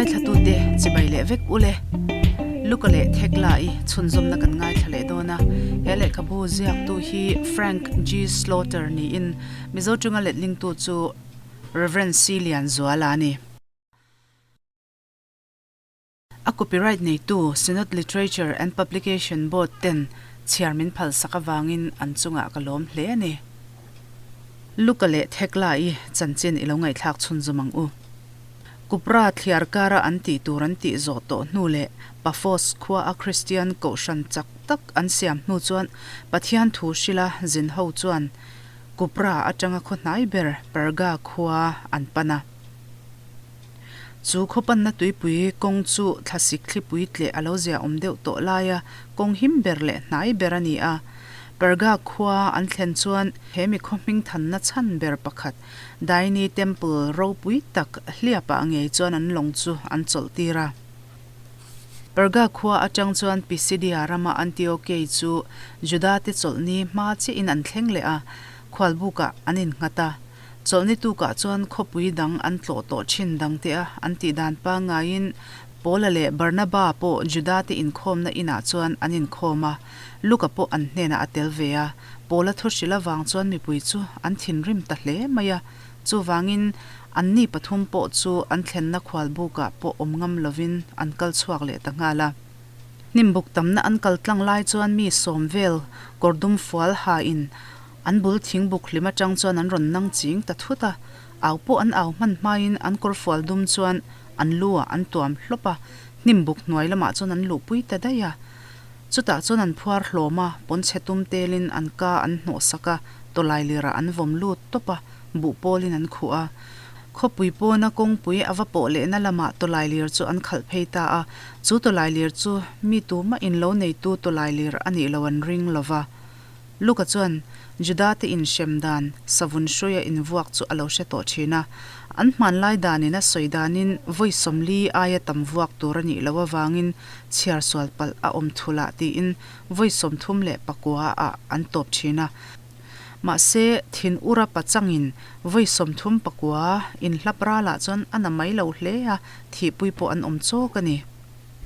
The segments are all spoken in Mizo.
Ngaithlatute chibai leh vek ule. Luka leh Thekla i chhunzawmna kan ngaithla leh dawn a. He lehkhabu ziaktu hi Frank G. Slaughter niin Mizo tanga letlingtu chu Rev. C. Lianzuala a ni. A copyright neitu Synod Literature and Publication Board ten chhiar min phalsak avangin an chungah ka lawm hle a ni. Luka leh Thekla-i chanchin i lo ngaihthlak chhunzawm ang u. Kupra thliar kara an tih tur an tih zawh tawh hnu leh Paphos khua a Kristian kohhran chak tak an siam hnu chuan Pathian thu hrila zin ho chuan Kupra atanga khaw hnai ber Perga khua an pan a. Chu khawpanna tuipui kawng chu thlasik thlipui tleh a lo zia awm deuh tawh laia kawng him ber leh hnai ber a ni a. Perga khua an thlen chuan he mi khaw hming thanna chhan ber pakhat Daini Temple ropui tak hliapah ngei chuan an lawng chu an chawlh tir a. Perga khua atang chuan Pisidia rama Antiokei chu Judate chawlhni hma chiahin an thleng leh a, khualbukah an innghat a. Chawlhni tukah chuan khawpui dang an tlawh tawh thin dangte a, an tih dan pangaiin Paula leh Barnaba pawh Judate inkhawmna inah chuan an inkhawm a, Luka pawh an hnenah a tel ve a. Paula thu hrilh avang chuan mipui chu an thinrim ta hle mai a, chuvangin anni pathum pawh chu an thlenna khualbukah pawh awm ngam lovin an kal chhuak leh ta nghal a. Hnimbuk tamna an kal tlang lai chuan mi sawm vel kawr dum fual hain An bul thingbuk hlim atang chuan an rawn nang ching ta thut a, au pawh an au hman hmain an kawrfual dum chuan an lu ah an tuam hlawp a, hnimbuk hnuai lamah chuan an luhpui ta daih a. Chutah chuan an phuar hlawm a, pawnchhe tum telin an ka an hnawh sak a, tawlailir ah an vawm lut tawp a, buh pawlin an khuh a. Khawpui pawna kawngpui a va pawh lehna lamah tawlailir chu an khalh phei ta a, chu tawlailir chu mi tumah in lo neitu tawlailir a nih loh an ring lova. Luka chuan Judate inhrem dan savun hruia invuak chu a lo hre tawh thin a. An hmanlai danin a sawi danin vawi 40 aia tam vuak tur a nih loh avangin chhiar sual palh a awm thul ah tiin vawi 39 ah an tawp thin a. Mahse, thin ura pachangin vawi 39 inhlap ralah chuan a na mai lo hle a, thihpui pawh an awm chawk a ni.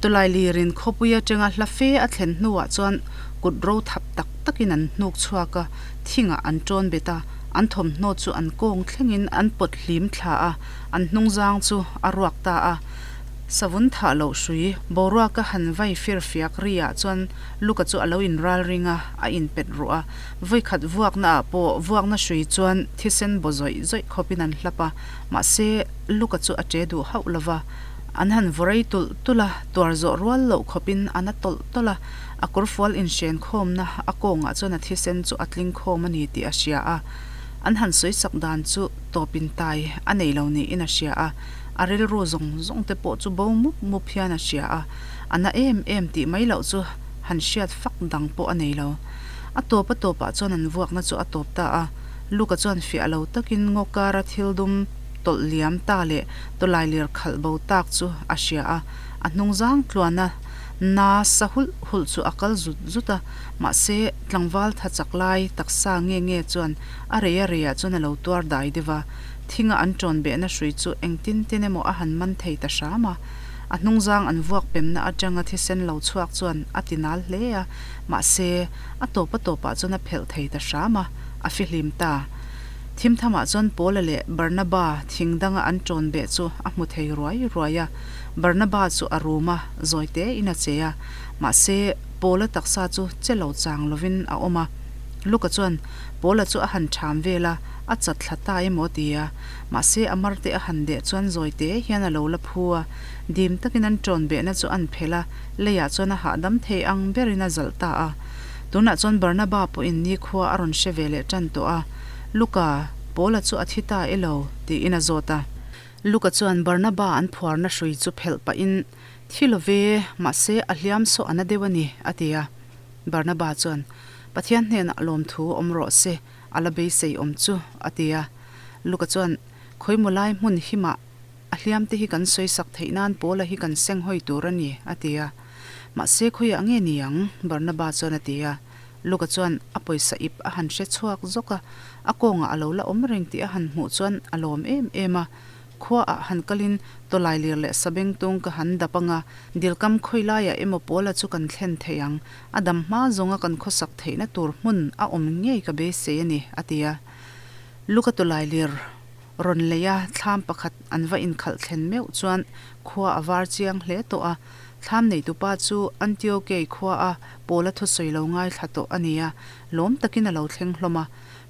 Tawlailirin khawpui atanga hla fe a thlen hnuah chuan kut ro thap tak takin an hnuk chhuak a, thingah an tawn bet a, an thawmhnaw chu an kawng thlengin an pawt hlim thla a, an hnungzang chu a ruak ta a. Savun thah loh hrui boruaka han vai fir fiak ri ah chuan Luka chu a lo inral ring a, a inpet ruh a. Vawikhat vuakna ah pawh vuakna hrui chuan thisen baw zawih zawih khawpin an hlap a, mahse Luka chu a che duh hauh lova. An han vaw rei tulh tulh a, tuar zawh rual loh khawpin a na tawlh tawlh a, a kawrfual inhren khawmna a kawngah chuan a thisen chu a tling khawm a ni tih a hria a, an han sawi sak dan chu tawpin tai a nei lo niin a hria a, a rilru zawng zawng te pawh chu bo mup mup hian a hria a, a na em em tih mai loh chu han hriat fak dang pawh a nei lo. A tawp a tawpah chuan an vuakna chu a tawp ta a, Luka chuan fiah lo takin ngaw kara thil dum tawlh liam ta leh tawlailir khalh bo tak chu a hria a, a hnungzang tluana na sa hulh hulh chu a kal zut zut a, mahse tlangval tha chak lai taksa nge nge chuan a rei a reiah chuan a lo tuar dai deuh a, thinga an tawn behna hrui chu engtin tin emaw a han man thei ta hram a, a hnungzang an vuak pemna atanga thisen lo chhuak chuan a ti nal hle a, mahse a tawp a tawpah chuan a phelh thei ta hram a, a fihlim ta. Thimthamah chuan Paula leh Barnaba thing danga an ṭawn beh chu a hmu thei ruai ruai a. Barnaba chu a rum a, zawi tein a che a. Mahse, Paula taksa chu che lo chang lovin a awm a. Luka chuan Paula chu a han ṭham vel a, a chat thla ta emaw ti a. Mahse, a marte a han deh chuan zawi te hian a lo la phu a. Dim takin an ṭawn behna chu an phelh a, leiah chuan a hahdam thei ang berin a zalh ta a. Tunah chuan Barnaba pawhin nikhua a rawn hre ve leh ṭan tawh a. Luka, Paula chu a thi ta elo? tiin a zawt a. Luka chuan Barnaba an phuarna hrui chu phelh pahin, Thi lo ve, mahse a hliam saw a na deuh a ni, a ti a. Barnaba chuan, Pathian hnenah lawmthu awm rawh se, a la beisei awm chu, a ti a. Luka chuan, Khawimaw lai hmun himah a hliam te hi kan sawi sak theih nan Paula hi kan seng hawi tur a ni, a ti a. Mahse khawiah nge ni ang? Barnaba chuan a ti a. Luka chuan a pawisa ip a han hre chhuak zawk a, a kawngah a lo la awm reng tih a han hmuh chuan a lawm em em a. Khuaah han kalin tawlailir leh sabengtung ka han dap ang a, dilkam khawi laiah emaw Paula chu kan thlen thei ang. A dam hma zawnga kan khawsak theihna tur hmun a awm ngei ka beisei a ni, a ti a. Luka tawlailir rawn lei a, thlam pakhat an va inkhalh thlen meuh chuan khua a var chiang hle tawh a. Thlam neitupa chu Antiokei khua a Paula thusawi lo ngaithla tawh a ni a, lawm takin a lo thleng hlawm a.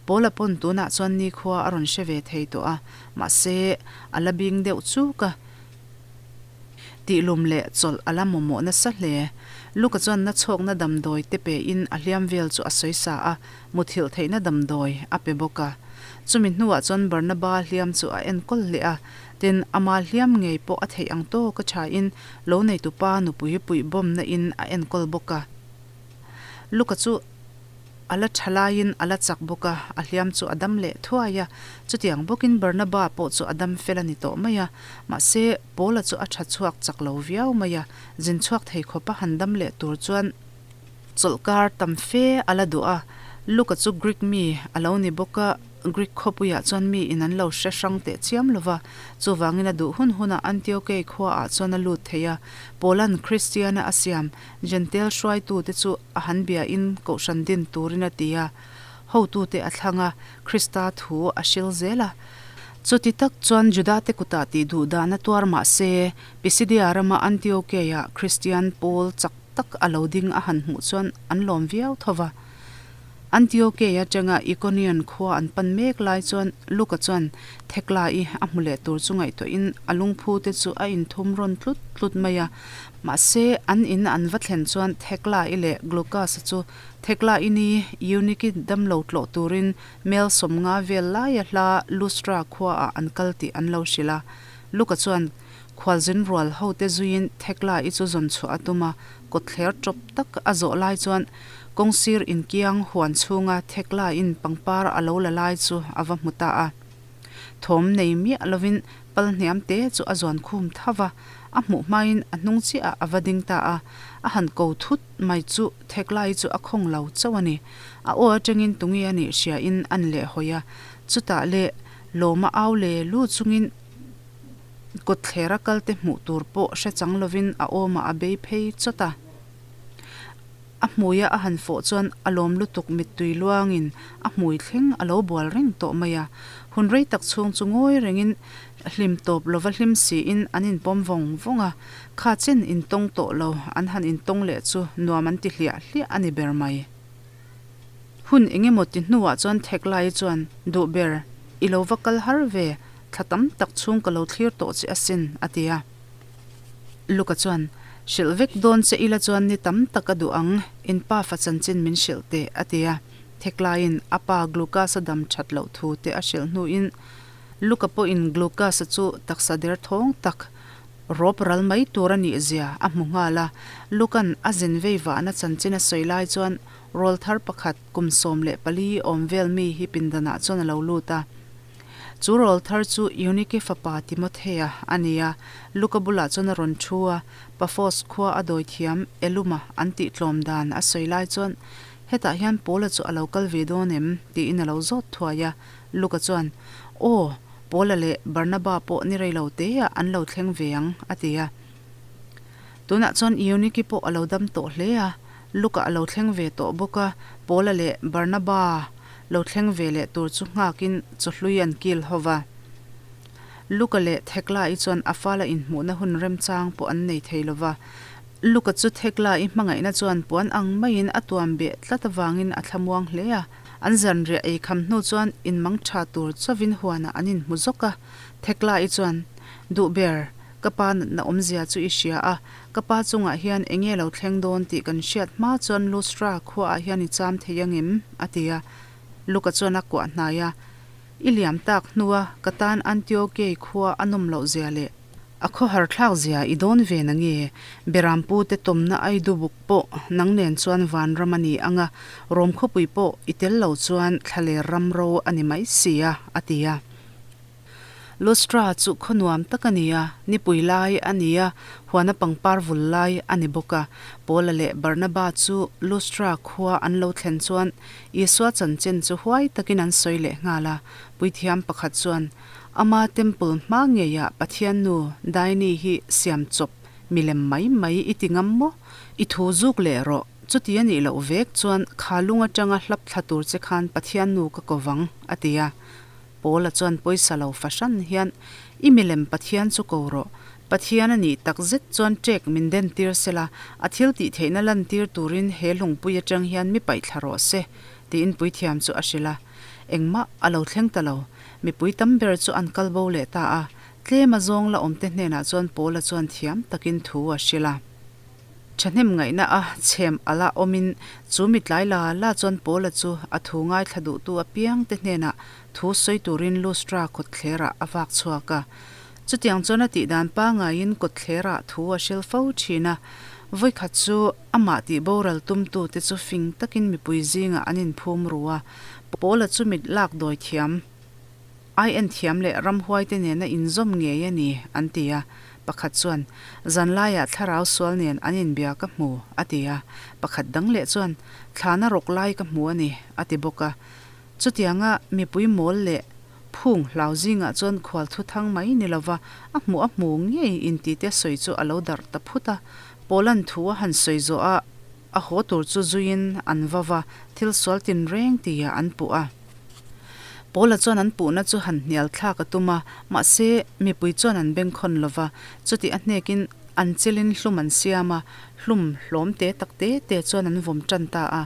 Paula pawn tunah chuan nikhua a rawn hre ve thei tawh a, mahse a la bing deuh chuk a. Tihlum leh chawlh a la mawmawh nasa hle. Luka chuan nachhawkna damdawi te pein a hliam vel chu a sawi sa a, muthilh theihna damdawi a pe bawk a. Chumi hnuah chuan Barnaba hliam chu a enkawl leh a, tin ama hliam ngei pawh a theih ang tawk a thain lo neitupa nupui puihbawmna in a enkawl bawk a. Luka chu a la tha laiin a la chak bawk a, a hliam chu a dam leh thuai a. Chutiang bawkin Barnaba pawh chu a dam fel a ni tawh mai a. Mahse, Paula chu a tha chhuak chak lo viau mai a, zin chhuak thei khawpa han dam leh tur chuan chawlhkar tam fe a la duh a. Luka chu Greek mi a lo ni bawk a, Greek khawpuiah chuan mi in an lo hre hrang teh chiam lo va, chuvangin a duh hun hunah Antiokei khuaah chuan a lut thei a. Paula'n Kristiana a siam Jentail hruaitute chu a han biain kohhran din turin a ti a, hotute a thlang a, Krista thu a hril zel a. Chuti tak chuan Judate kutah tih duh dan a tuar mah se, Pisidia rama Antiokeia Kristian pawl chak tak a lo ding a han hmuh chuan an lawm viau tho va. Antiokeia atanga Ikonion khua an pan mek lai chuan Luka chuan Thekla-i a hmu leh tur chu ngaihtuahin a lungphu te chu a inthum rawn tlut tlut mai a. Mahse, an in an va thlen chuan Thekla-i leh Glucas-a chu Thekla-i ni Eunike damlo tlawh turin mel 50 vel laia hla Lustra khuaah an kal tih an lo hrilh a. Luka chuan Khualzin rual hote zuiin Thekla-i chu zawn chhuah a tum a, kawtthler tawp tak a zawh lai chuan kawngsir inkiang huan chhunga Thekla-in pangpar a lo la lai chu a va hmu ta a. Thawm nei miah lovin pal hniam te chu a zuan khum tha va, a hmuh hmain a hnung chiahah a va ding ta a, a han ko thut mai chu Thekla-i chu a khawng lo chauh a ni. A aw atangin tunge a nih hriain an lehhawi a, chutah le lawma au le lu chungin, Kawtthlera kalte hmuh tur pawh hre chang lovin a awmah a bei phei chawt a. A hmuia a han fawh chuan a lawm lutuk mittui luangin a hmui thleng a lo bual reng tawh mai a. Hun rei tak chhung chu ngawi rengin hlim tawp lova hlim siin an inpawm vawng vawng a. Kha chen intawng tawh lo an han intawng leh chu nuam an ti hliah hliah a ni ber mai. Hun eng emaw ti hnuah chuan Theklai chuan, Duh ber, i lo va kal har ve, thla tam tak chhung ka lo thlir tawh che asin, a ti a. Luka chuan, Hrilh vek dawn che ila chuan ni tam tak a duh ang, in pa fa chanchin min hrilh teh, a ti a. Theklaiin a pa Glucas-a dam that loh thu te a hrilh hnuin Luka pawhin Glucas-a chu taksa derthawng tak rawp ral mai tur a nih zia a hmu nghal a. Luka'n a zin vei vahna chanchin a sawi lai chuan rawlthar pakhat kum 14 awm vel mi hi pindanah chuan a lo lut a. Chu rawlthar chu Eunike fapa Timothea a ni a, Luka bulah chuan a rawn thu a, Paphos khua a dawithiam Eluma an tih tlawm dan a sawi lai chuan hetah hian Paula chu a lo kal ve dawn em? tiin a lo zawt thuai a. Luka chuan, Aw, Paula leh Barnaba pawh ni rei lo teah an lo thleng ve ang, a ti a. Tunah chuan Eunike pawh a lo dam tawh hle a, Luka a lo thleng ve tawh bawk a, Paula leh Barnaba lo thleng ve leh tur chu nghakin chawhlui an kil ho va. Luka leh Thekla-i chuan a fala inhmuhna hun remchang pawh an nei thei lo va. Luka chu Thekla-i hmangaihna chuan puan ang maiin a tuam beh tlat avangin a thlamuang hle a. An zanriah ei kham hnu chuan inmang tha tur chauhin huanah an inhmu zawk a. Thekla-i chuan, Duh ber, ka pa natna awmzia chu i hria a, ka pa chungah hian eng nge lo thleng dawn tih kan hriat hma chuan Lustra khuaah hian i cham thei ang em? a ti a. Luka chuan a kuah hnai a, I liam tak hnua ka tan Antiokei khua a nawm loh zia leh a khawhar thlak zia i dawn ve na nge? Berampu te tawmna Aidubuk pawh nang nen chuan vanram a ni ang a, Rom khawpui pawh i tel lo chuan thlaler ram ro a ni mai si a, a ti a. Lustra chu khaw nuam tak a ni a, nipui lai a ni a, huana pangpar vul lai a ni bawk a. Paula leh Barnaba chu Lustra khua an lo thlen chuan Isua chanchin chu huai takin an sawi leh nghal a. Puithiam pakhat chuan. Ama temple hma ngeiah Pathian nu Daini hi siam chawp milem mai mai i ti ngam maw? I thu zuk leh rawh. Chuti a nih loh vek chuan kha lung atanga hlap thla tur che khan Pathian nu ka ko vang, a ti a. Paula chuan pawisa lo fahran hian, I milem Pathian chu ko rawh. Pathian a nih tak zet chuan ṭek min den tir sela, a thil tih theihna lan tir turin he lungpui aṭang hian mi paih thla rawh se, tiin puithiam chu a hrilh a. Engmah a lo thleng ta lo. Mipui tam ber chu an kal bo leh ta a. Tlem a zawng la awmte hnenah chuan Paula chuan thiam takin thu a hrilh a. Thahnem ngaihna a chhem ala awmin chu mi tlai la la chuan Paula chu a thu ngaithla duhtu apiangte hnenah thu sawi turin Lustra kawtthlerah a vak chhuak a. Chutiang chuan a tihdan pangaiin kawtthlerah thu a hril fo thin a. Vawikhat chu amah tih boral tumtute chu fing takin mipui zingah an inphum ru a, Paula chu mit lak dawi thiam. Ai en thiam leh ramhuaite nena inzawm ngei a ni, an ti a. Pakhat chuan, Zanlaiah thlarau sual nen an inbia ka hmu, a ti a. Pakhat dang leh chuan, Thlana rawk lai ka hmu a ni, a ti bawk a. Chutianga mipui mawl leh phung hlau zingah chuan khual thu thang mai ni lova a hmuh a hmu ngei intite sawi chu a lo darh ta phut a. Pawlan thu a han sawi zawh a, a haw tur chu zuiin an va va, thil sual tinreng tia an puh a. Paula chuan an puhna chu han hnial thlak a tum a, mahse, mipui chuan an bengkhawn lo va, chuti a hnekin an chilin hlum an siam a, hlum hlawm te tak te te chuan an vawm tan ta a.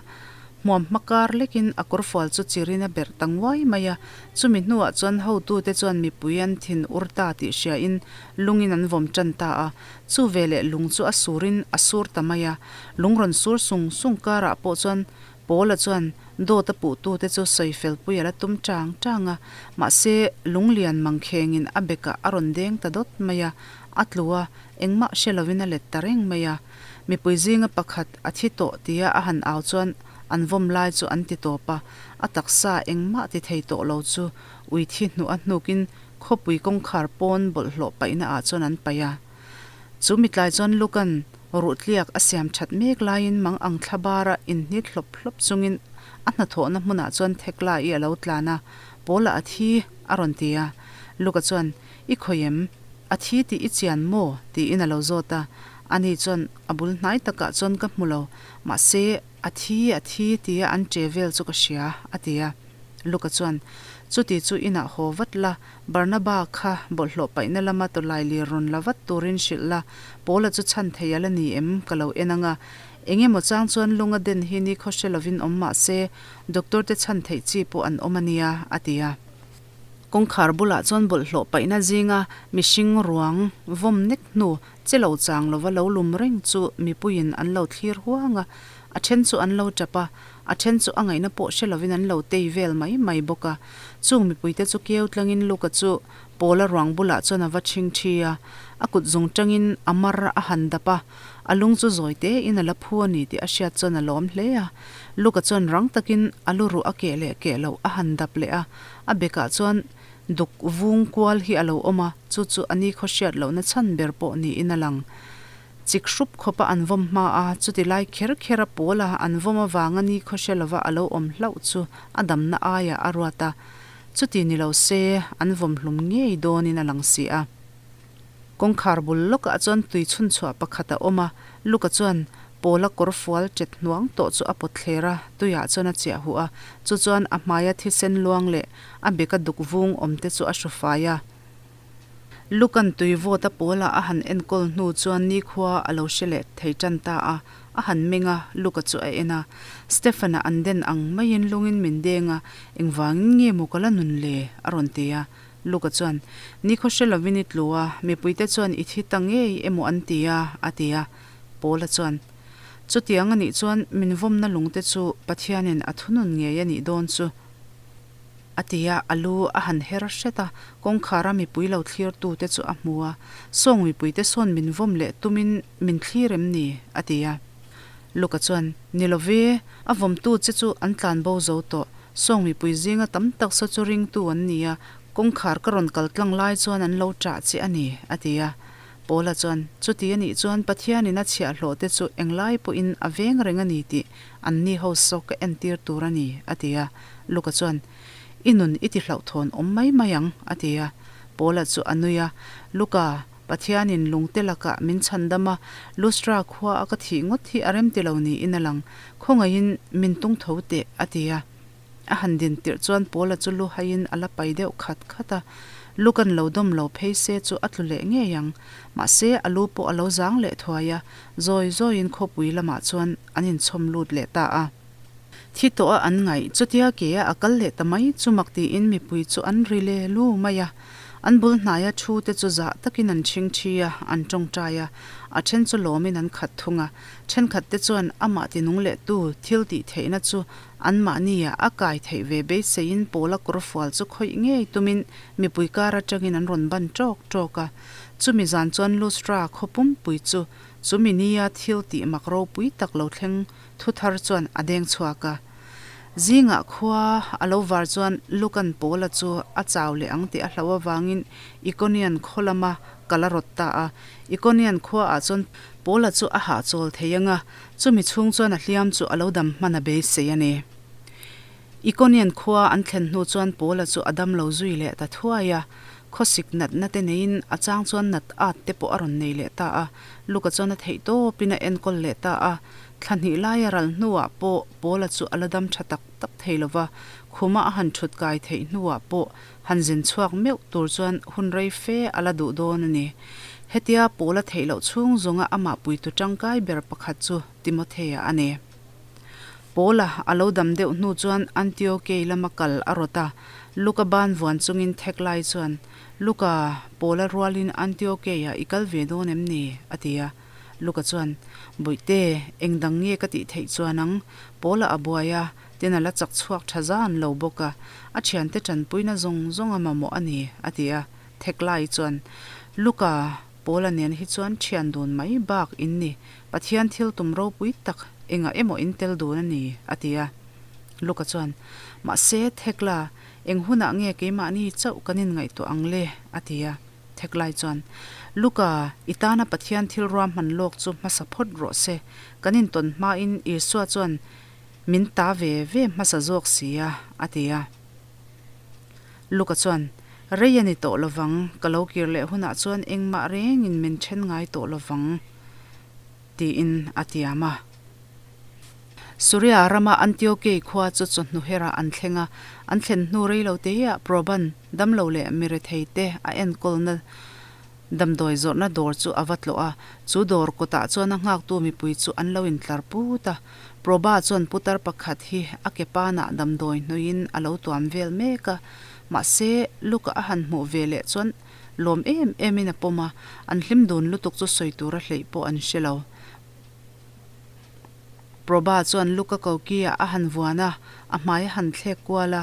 Hmuam hma kar lekin a kawrfual chu chirin a berh ta nguai mai a, chumi hnuah chuan hotute chuan mipui an thin ur ta tih hriain lungin an vawm tan ta a, chu veleh lung chu a surin a sur ta mai a, lung rawn sur sung sung karah pawh chuan Paula chuan dawt a puhtute chu sawi felpui a la tum chang chang a, mahse lunglian mangkhengin a bekah a rawn deng ta dawt mai a, a tlu a, engmah hre lovin a let ta reng mai a. Mipui zinga pakhat a thi tawh tia a han au chuan an vawm lai chu an ti tawp a, a taksa engmah ti thei tawh lo chu ui thi hnuh a hnukin khawpui kawngkhar pawn bawlhhlawh paihna ah chuan an paih a. Chu mitlai chuan Lukan ruhtliak a siam that mek laiin mang ang thla bara inhnit hlawp hlawp chungin a hnathawhna hmunah chuan Thekla-i a lo tlan a, Paula a thi, a rawn ti a. Luka chuan, I khawi em? A thi tih i chian maw? tiin a lo zawt a. Ani chuan, A bul hnai takah chuan ka hmu lo, mahse, a thi, a thi tia an che vel chu ka hria, a ti a. Luka chuan, Chuti chu inah haw vat la, Barnaba kha bawlhhlawh paihna lama tawlai lir rawn la vat turin hrilh la, Paula chu chhan thei a la ni em? Ka lo en ang a. Eng emaw chang chuan lunga den hi ni khaw hre lovin awm mah se, doctor te chhan theih chi pawh an awm a nia, a ti a. Kawngkhar bulah chuan bawlhhlawh paihna zinga mihring ruang vawm nek hnu che lo chang lova lo lum reng chu mipuiin an lo thlir huang a, a then chu an lo tap a, A then chu a ngaihna pawh hre lovin an lo tei vel mai mai bawk a. Chung mipuite chu keu tlangin Luka chu Paula ruang bulah chuan a va chhing thi a. A kut zung tangin a mar a han dap a, a lung chu zawi tein a la phu a ni tih a hriat chuan a lawm hle a. Luka chuan rang takin a lu ruh a keh leh keh loh a han dap leh a, a bekah chuan duk vung kual hi a lo awm a, chu chu a ni khaw hriat lohna chhan ber pawh niin a lang. Chik hrup khawpa an vawm hma a, chuti lai kher kher a pawl a, an vawm avanga ni khawhre lova a lo awm hlauh chu a damna aiah a ruat a, chuti ni lo se an vawm hlum ngei dawnin a lang si a. Kawngkhar bul lawkah chuan tui chhunchhuah pakhat a awm a, Luka chuan pawla kawr fual ṭet hnuang tawh chu a pawt thler a, tuiah chuan a chiah huh a, chu chuan a hmaia thisen luang leh a beka duk vung awmte chu a hru fai a. Lukan tui vawt a pawlah a han enkawl hnu chuan nikhua a lo hre leh thei tan ta a, a han meng a, Luka chu a en a. Stephen-a an den ang maiin lungin min deng a, engvangin nge maw ka la nun le? a rawn ti a. Luka chuan, Nikhaw hre lovin i tlu a, mipuite chuan i thi ta ngei emaw an ti a, a ti a. Paula chuan, Chutiang a nih chuan min vawmna lungte chu Pathianin a thunun ngei a nih dawn chu. A ti a, a lu a han her hret a, kawngkhara mipui lo thlirtute chu a hmu a, Sawng mipuite sawn min vawm leh tumin min thlir em ni? a ti a. Luka chuan, Ni lo ve, a vawmtu che chu an tlan bo zo tawh, sawng mipui zinga tam tak saw chu ringtu an ni a, kawngkhar ka rawn kal tlang lai chuan an lo ṭah che a ni, a ti a. Paula chuan, Chuti a nih chuan Pathianin a chhiahhlawh te chu englai pawhin a veng reng a ni tih anni ho saw ka entir tur a ni, a ti a. Luka chuan, I nun i ti hlauhthawn awm mai mai ang, a ti a. Paula chu a nui a, Luka, Pathianin lungte lakah min chhandam a, Lustra khua a ka thih ngawt hi a rem ti lo niin a lang. Khawngaihin min tung tho teh, a ti a. A han din tirh chuan Paula chu lu haiin a la pai deuh khat khat a, Luka'n lo dawm lo phei se chu a tlu leh ngei ang. Mahse, a lu pawh a lo zang leh thuai a, zawi zawiin khawpui lamah chuan an inchhawm lut leh ta a. Thi tawh a an ngaih, chutia ke a a kal leh ta mai chu mak tiin mipui chu an ri le lu mai a. An bul hnaia thu te chu zah takin an chhing thi a, an tawngtai a, a then chu lawmin an khat thung a. Thenkhat te chuan amah tinung leh tu thil tih theihna chu anmahnia a kai theih ve beiseiin Pawla kawrfual chu khawih ngei tumin mipui kar atangin an rawn ban tawk tawk a. Chumi zan chuan Lustra khaw pumpui chu chumi nia thil tih mak ropui tak lo thleng Thu thar chuan a deng chhuak a. Zingah khua a lo var chuan Lukan Paula chu a chau leh ang tih a hlauh avangin Ikonian khaw lama kal a rawt ta a. Ikonian khuaah chuan Paula chu a hahchawl thei ang a, chumi chhung chuan a hliam chu a lo dam hman a beisei a ni. Ikonian khua an thlen hnu chuan Paula chu a dam lo zui leh ta thuai a. Khawsik natna te neiin a chang chuan nat at te pawh a rawn nei leh ta a. Luka chuan a theih tawpin a enkawl leh ta a. Thla hnih laia ral hnuah pawh Paula chu a la dam tha tak tak thei lo va, khuma a han thut kai theih hnuah pawh han zin chhuak meuh tur chuan hun rei fe a la duh dawn a ni. Hetia Paula theih loh chhung zawnga amah puitu tangkai ber pakhat chu Timothea a ni. Paula a lo dam deuh hnu chuan Antiokei lama kal a rawt a, Luka ban vuan chungin thek lai chuan, Luka, Paula rualin Antiokeiah i kal ve dawn em ni? a ti a. Luka chuan, Bawihte, eng dang nge ka tih theih chuan ang? Paula a buai a, tin a la chak chhuak tha zan lo bawk a, a thiante tanpuina zawng zawng a mamawh a ni, a ti a. Theklai chuan, Luka, Paula nen hi chuan thian dun mai bak in ni, Pathian thil tum ropui tak engah emaw in tel dun a ni, a ti a. Luka chuan, Mahse, Thekla, eng hunah nge keimahni chauh kan inngaihtuah ang le? a ti a. Theklai chuan, Luka, i tana Pathian thil ruahman lawk chu hmasa phawt rawh se. Kan intawn hmain Isua chuan min ta ve ve hmasa zawk si a, a ti a. Luka chuan, Rei a ni tawh lovang, ka lo kir leh hunah chuan engmah rengin min then ngai tawh lovang, tiin a tiam a. Suria rama Antiokei khua chu chawhnu herah an thleng a, an thlen hnu rei lo teah Proban damlo leh mirethei te a enkawlna damdawi zawrhna dawr chu a va tlawh a, chu dawr kawtah chuan a nghaktu mipui chu an lo intlar put a. Proba chuan putar pakhat hi a ke panah damdawi hnuiin a lo tuam vel mek a, mahse Luka a han hmuh ve leh chuan lawm em emin a pawm a, an hlim dun lutuk chu sawi tura hleih pawh an hre lo. Proba chuan Luka koki-ah a han vuan a, a hmai a han thlek kual a.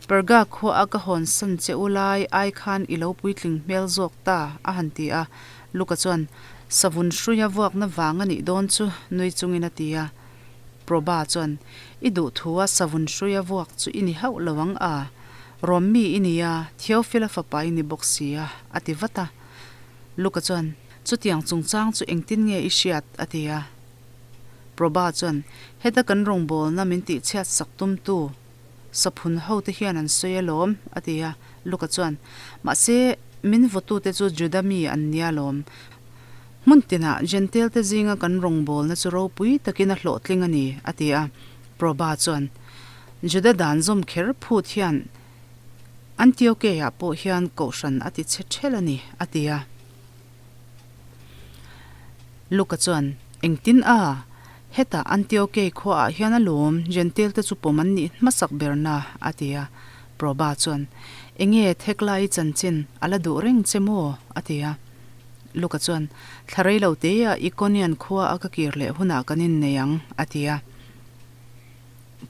Perga khuaah ka hawn san che u lai ai khan i lo puitling hmel zawk ta, a han ti a. Luka chuan, Savun hruia vuakna vang a nih dawn chu, nui chungin a ti a. Proba chuan, I duh thua savun hruia vuak chu i ni hauh lo ang a, Rom mi i ni a, Theophila fapa i ni bawk si a, a ti vat a. Luka chuan, Chutiang chungchang chu engtin nge i hriat? a ti a. Proba chuan, Heta kan rawngbawlna min tihchhiat sak tumtu saphun hote hian an sawi alawm, a ti a. Luka chuan, Mahse, min vawtute chu Juda mi an nia alawm. Hmun tinah Jentail-te zinga kan rawngbawlna chu ropui takin a hlawhtling a ni, a ti a. Proba chuan, Juda dan zawm kher phut hian Antiokei-ah pawh hian kohhran a ti chhe ṭhelh a ni, a ti a. Luka chuan, Engtin a? Hetah Antiokei khuaah hian alawm Jentail-te chu pawm an nih hmasak berna, a ti a. Proba chuan, Enge Theklai chanchin a la duh reng che maw? a ti a. Luka chuan, Thla rei lo teia Ikonian khua a ka kir leh hunah kan innei ang, a ti a.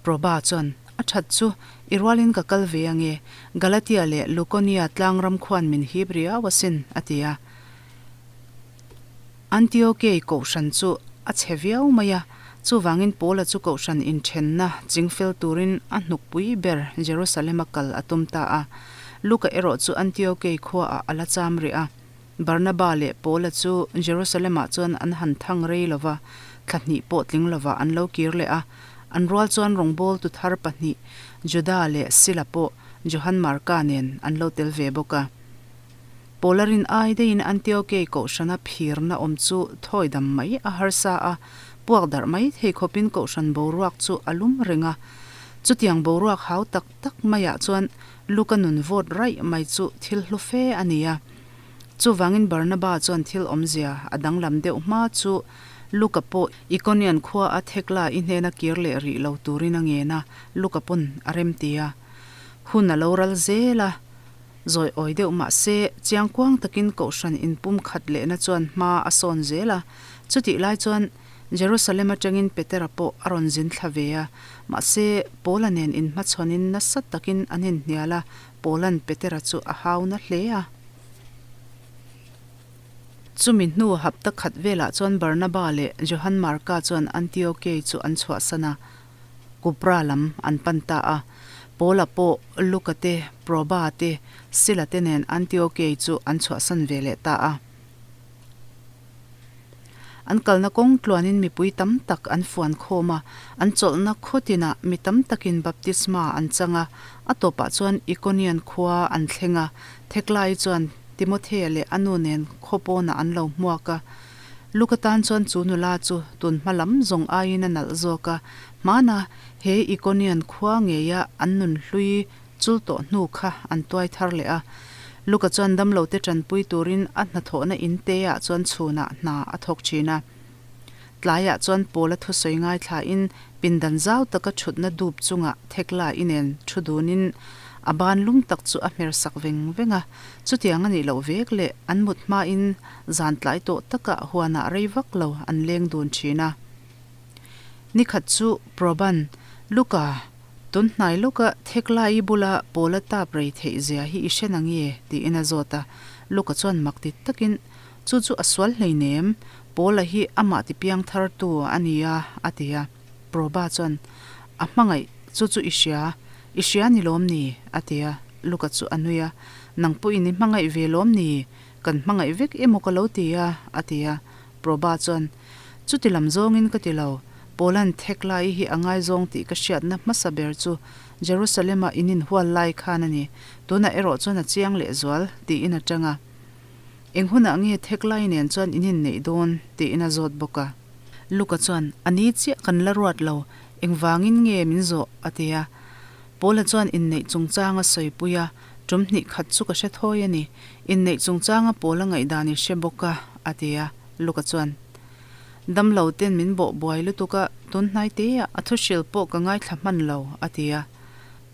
Proba chuan, A that chu, i rualin ka kal ve ange, Galatia leh Lukonia tlangram khuan min hip riau asin, a ti a. Antiokei kohhran chu a chhe viau mai a, chuvangin Paula chu kohhran inthenna chingfel turin a hnukpui ber Jerusalem-a kal a tum ta a. Luka erawh chu Antiokei khuaah a la cham rih a. Barnaba leh Paula chu Jerusalem-ah chuan an han thang rei lo va, thla hnih pawh tling lovah an lo kir leh a. An rual chuan rawngbawltu thar pahnih, Juda leh Sila pawh Johan Marka nen an lo tel ve bawk a. Paula rin ai deihin Antiokei kohhrana phirna awm chu thawi dam mai a harsa a, puak darh mai thei khawpin kohhran boruak chu a lum reng a. Chutiang boruak hau tak tak maiah chuan Luka nun vawt raih mai chu thil hlu fe a ni a. Chuvangin Barnaba chuan thil awmzia a danglam deuh hma chu Luka pawh Ikonian khua a Thekla i hnena kir leh rih lo turin a ngen a, Luka pawn a remti a. Hun a lo ral zel a, zawi awi deuh mah se chiangkuang takin kohhran inpum khat lehna chuan hma a sawn zel a. Chutih lai chuan Jerusalem atangin Petera pawh a rawn zin thla ve a, mahse Paula nen inhmachhawnin nasa takin an inhnial a, Paula'n Petera chu a hau na hle a. Chumi hnu hapta khat velah chuan Barnaba leh Johan Marka chuan Antiokei chu an chhuahsan a, Kupra lam an pan ta a. Paula pawh Luka te, Proba te, Sila te nen Antiokei chu an chhuahsan ve leh ta a. An kalna kawng tluanin mipui tam tak an fuan khawm a, an chawlhna khaw tinah mi tam takin baptisma an chang a. A tawpah chuan Ikonian khua an thleng a, Theklai chuan Timothea leh a nu nen khaw pawnah an lo hmuak a. Luka tan chuan chu nula chu tun hma lam zawng aiin a nalh zawk a, hmana he Ikonian khua ngeia an nunhlui Chul tawh hnu kha an tuai thar leh a. Luka chuan damlote tanpui turin a hnathawhna in te ah chuan chhunah hna a thawk thin a. Tlaiah chuan Paula thusawi ngaithlain pindan zau taka thutna dup chungah Thekla i nen thu dunin a ban lum tak chu a hmer sak veng veng a. Chutiang a nih loh vek leh an mut hmain zan tlai tawh takah huanah rei vak lo an leng dun thin a. Nikhat chu Proban, Luka, Tun hnai lawka Theklai bula Paula tap rei theih zia hi i hre na nge? tiin a zawt a. Luka chuan mak ti takin, Chu chu a sual hleinem, Paula hi amah ti piang thartu a nia, a ti a. Proba chuan, A hmangaih, chu chu i hria, i hria ni lawm ni? a ti a. Luka chu a nui a, Nang pawhin i hmangaih ve lawm ni? Kan hmangaih vek emaw ka lo ti a, a ti a. Proba chuan, Chuti lam zawngin ka ti lo, Paula'n Theklai hi a ngaizawng tih ka hriatna hmasa ber chu Jerusalem-a in inhual lai khan a ni, tunah erawh chuan a chiang lehzual, tiin a tang a. Eng hunah nge Theklai nen chuan in inneih dawn? tiin a zawt bawk a. Luka chuan, A ni chiah kan la ruat lo, engvangin nge min zawh? a ti a. Paula chuan inneih chungchang a sawipui a, Tum hnih khat chu ka hre thawi a ni. Inneih chungchanga Paula ngaihdan i hre bawk a, a ti a. Luka chuan, Damlo ten min bawh buai lutuk a, tun hnai teah a thuhril pawh ka ngaithla hman lo, a ti a.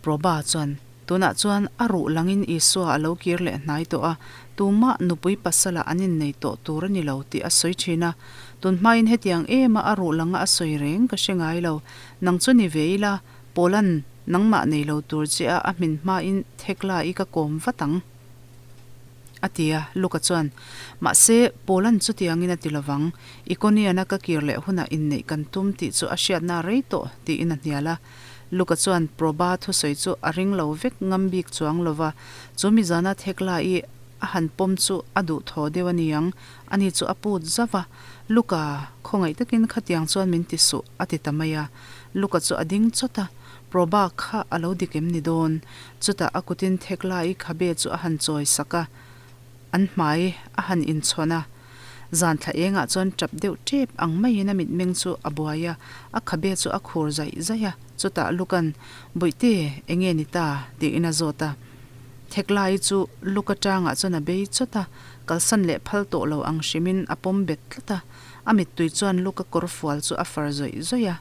Proba chuan, Tunah chuan a ruh langin Isua a lo kir leh hnai tawh a, tumah nupui pasala an innei tawh tur a ni lo tih a sawi thin a. Tun hmain hetiang ema a ruh langa a sawi reng ka hre ngai lo. Nang chu ni ve ila, Paula'n nangmah nei lo tur che a a hmin hmain Thekla i ka kawm vat ang, a ti a. Luka chuan, Mahse, Paula'n chutiangin a ti lovang, Ikonian-a ka kir leh hunah inneih kan tum tih chu a hriatna a rei tawh, tiin a hnial a. Luka chuan Proba thusawi chu a ring lo vek ngam bik chuang lova, chu mizana Thekla i a han pawm chu a duhthaw deuh a ni ang, ani chu a put zauh a. Luka, khawngaih takin khatiang chuan min ti suh, a ti ta mai a. Luka chu a ding chawt a, Proba kha a lo dik em ni dawn? Chutah a kutin Theklai khabe chu a han chawi sak a, an hmai a han inchhawn a. Zan thla engah chuan tap deuh tep ang maiin a mitmeng chu a buai a, a khabe chu a khur zaih zaih a. Chutah Luka'n, Bawihte, enge ni ta? tiin a zawt a. Theklai chu Luka tangah chuan a bei chawt a, kalsan leh phal tawh lo ang hrimin a pawm bet tlat a. A mittui chuan Luka kawr fual chu a far zawih zawih a.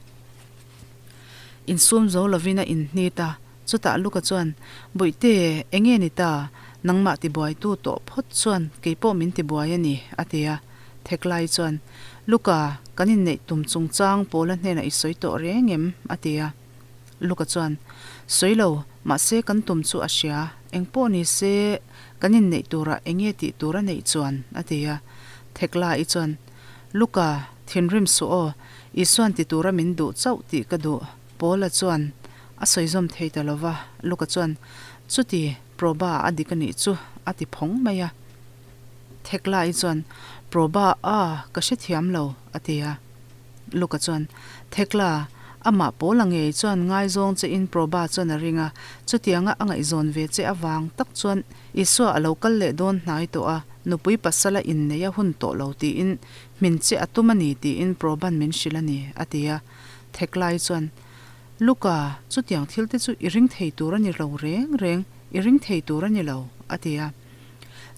Insum zo lovin a inhnit a, chutah Luka chuan, Bawihte, enge ni ta? Nangmah tibuaitu tawh phawt chuan keipawh min tibuai a ni, a ti a. Theklai chuan, Luka, kan inneih tum chungchang Paula hnenah i sawi tawh reng em? a ti a. Luka chuan, Sawi lo, mahse kan tum chu a hria. Engpawh ni se, kan inneih turah enge tih tur a neih chuan? a ti a. Theklai chuan, Luka, thinrim suh aw, Isuan ti tura min duh chauh tih ka duh. Paula chuan a sawi zawm thei ta lo va, Luka chuan, Chuti, Proba a dik a nih chu, a ti phawng mai a. Theklai chuan, Proba a, ka hrethiam lo, a ti a. Luka chuan, Thekla, Amah Paula ngei chuan ngaizawng che in Proba chuan a ring a, chutianga a ngaihzawn ve che avang tak chuan Isua a lo kal leh dawn hnai tawh a, nupui pasala inneih a hun tawh lo tiin hmin che a tum a ni tiin Proban min hrilh a ni, a ti a. Theklai chuan, Luka, chutiang thil te chu i ring thei tur a ni lo reng reng, i ring thei tur a ni lo, a ti a.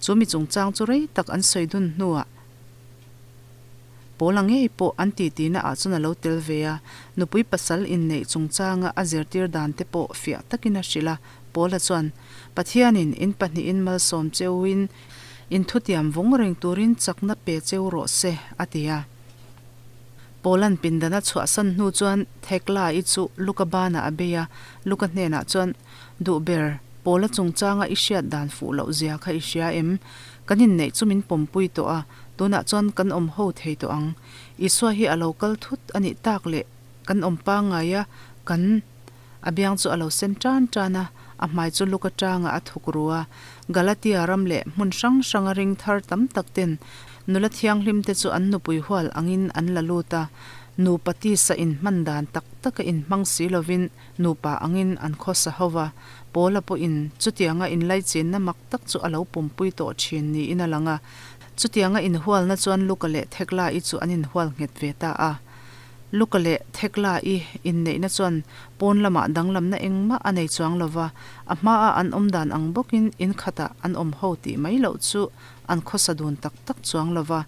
Chu mi chungchang chu rei tak an sawi dun hnuah Paula ngei pawh an titihna ah chuan a lo tel ve a, nupui pasal inneih chungchanga a zirtir dan te pawh fiah takin a hrilh a. Paula chuan, Pathianin in pahnihin malsawm cheuin in thutiam vawng reng turin chakna pe cheu rawh se, a ti a. Paula'n pindan a chhuahsan hnu chuan Thekla-i chu Luka banah a bei a, Luka hnenah chuan, Duh ber, Paula chungchanga i hriat dan fuh loh zia kha i hria em? Kan inneih chu min pawmpui tawh a, tunah chuan kan awm ho thei tawh ang. Isua hi a lo kal thut a nih tak leh kan awm pangngai a, kan A biang chu a lo sen tan tan a, a hmai chu luk atanga a thuk ru a. Galatia ram leh hmun hrang hranga ring thar tam tak ten nula thianghlim te chu an nupui hual angin an la lut a, nupa tisa inhman dan tak taka inhmang si lovin nupa angin an khawsa ho va. Paula pawhin chutianga inlaichinna mak tak chu a lo pumpui tawh thin niin a lang a. Chutianga inhualna chuan Luka leh Thekla-i chu an inhual nghet ve ta a. Luka leh Thekla-i inneihna chuan pawn lamah danglamna engmah a nei chuang lo va, a hmaa an awm dan ang bawkin in khatah an awm ho tih mai loh chu an khawsa dun tak tak chuang lo va.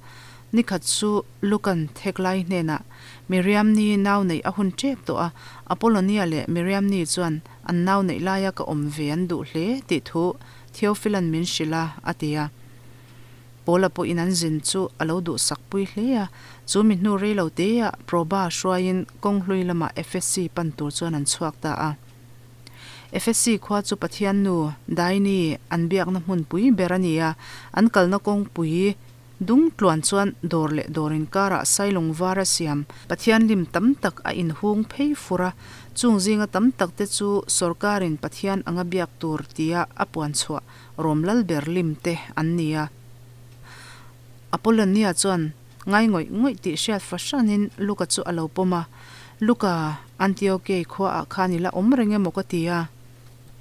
Nikhat chu Luka'n Theklai hnenah Miriamni nau neih a hun tep tawh a, Apollonia leh Miriamni chuan an nau neih laia ka awm ve an duh hle tih thu Theophil-a'n min hrilh a, a ti a. Paula pawhin an zin chu a lo duhsak pui hle a, chu mi hnu rei lo teah Proba hruaiin kawng hlui lamah Efesi pan tur chuan an chhuak ta a. Efesi khua chu Pathian nu Daini an biakna hmunpui ber a ni a, an kalna kawngpui dung tluan chuan dawr leh dawr inkarah sailung var a siam Pathian lim tam tak a inhung phei fur a, chung zinga tam tak te chu sawrkarin Pathian anga biak tur tia a puan chhuah Rom lal ber lim te an ni a. Apollonia chuan ngai ngawih ngawih tih hriat fahranin Luka chu a lo pawm a, Luka, Antiokei khuaah khan i la awm reng emaw ka ti a.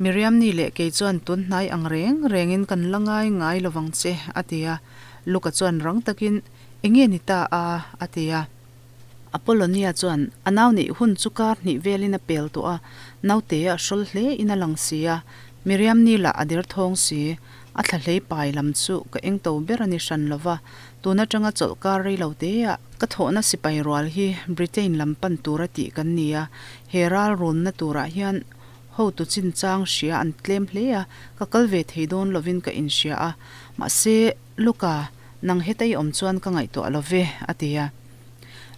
Miriamni leh kei chuan tun hnai ang reng rengin kan la ngai ngai lovang che, a ti a. Luka chuan rang takin, Enge ni ta a? a ti a. Apollonia chuan a nau neih hun chu kar hnih velin a pel tawh a, naute a hrawl hle in a lang si a, Miriam ni lah a der thawng si. A thla hlei pai lam chu ka eng to ber a ni hran lo va, tun atanga chawlh kar rei lo te ah ka thawhna sipai rual hi Britain lam pan tura tih kan ni a, he ral runna turah hian hotu chinchang hria an tlem hle a, ka kal ve thei dawn lovin ka inhria a, mahse, Luka, nang heta i awm chuan ka ngaihtuah lo ve, a ti a.